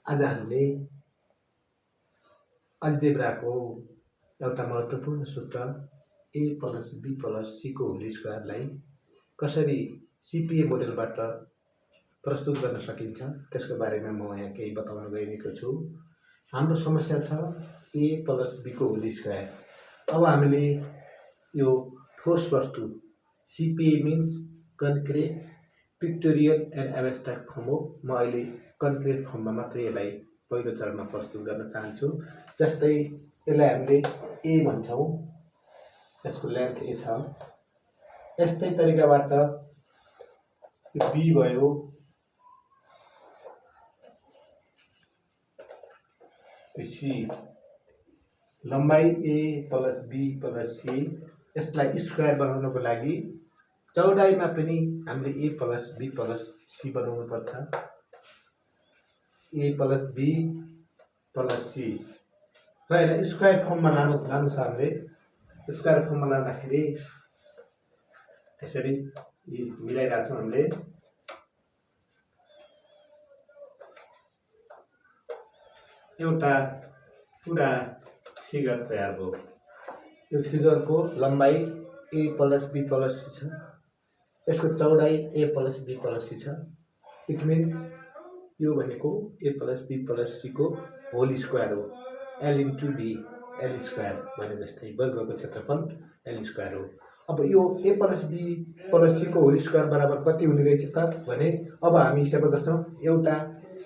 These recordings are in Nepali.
आज हामीले अल्जेब्राको एउटा महत्त्वपूर्ण सूत्र a + b + c को होल स्क्वायरलाई कसरी सीपीए मोडेलबाट प्रस्तुत गर्न सकिन्छ त्यसको बारेमा म यहाँ केही बताउन गइरहेको छु। हाम्रो समस्या छ a + b को होल स्क्वायर। अब हामीले यो ठोस वस्तु CPA means concrete pictorial and abstract form हो। म अहिले कन्क्रिट फर्ममा मात्रै यसलाई पहिलो चरणमा प्रस्तुत गर्न चाहन्छु। जस्तै यसलाई हामीले ए भन्छौँ, यसको लेन्थ ए छ। यस्तै तरिकाबाट यो बी भयो, सी, लम्बाइ ए + बी + सी। यसलाई स्क्वायर बनाउनको लागि चौडाइमा पनि हामीले a + b + c बनाउनु पर्छ। a + b + c र यसलाई स्क्वायर फर्ममा लानु छ। हामीले स्क्वायर फर्ममा लाँदाखेरि यसरी मिलाइरहेको छौँ। हामीले एउटा पुरा फिगर तयार भयो। यो फिगरको लम्बाइ a + b + c छ, यसको चौडाइ a + b + c छ। इट मिन्स यो भनेको a + b + c को होल स्क्वायर हो। l × b l स्क्वायर भने जस्तै वर्गको क्षेत्रफल l स्क्वायर हो। अब यो a + b + c को होल स्क्वायर बराबर कति हुने रहेछ त भने अब हामी हिसाब गर्छौँ। एउटा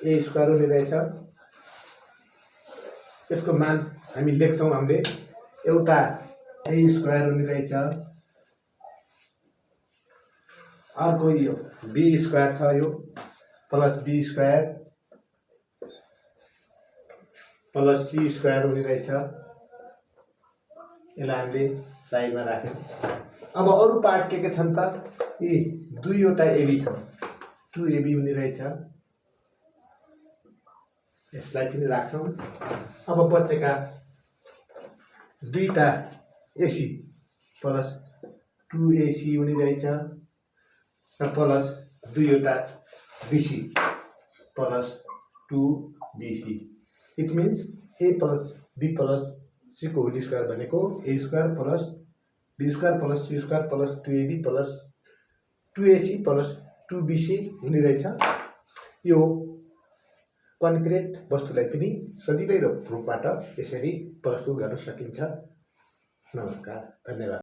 a स्क्वायर हुने रहेछ, यसको मान हामी लेख्छौँ। हामीले एउटा a स्क्वायर हुने रहेछ, अर्को यो b स्क्वायर छ, यो plus b square plus c square हुने रहेछ। यसलाई हामीले साइडमा राख्यौँ। अब अरू पार्ट के छन् त? यी दुईवटा एबी छन्, 2ab हुने रहेछ। यसलाई पनि राख्छौँ। अब बचेका दुईटा एसी प्लस 2ac हुने रहेछ र प्लस दुईवटा BC plus 2bc। It means a + b + c को होल स्क्वायर भनेको a square plus b square plus c square plus 2ab plus 2ac plus 2bc हुने रहेछ। यो कन्क्रिट वस्तुलाई पनि सजिलै रूपबाट यसरी प्रस्तुत गर्न सकिन्छ। नमस्कार, धन्यवाद।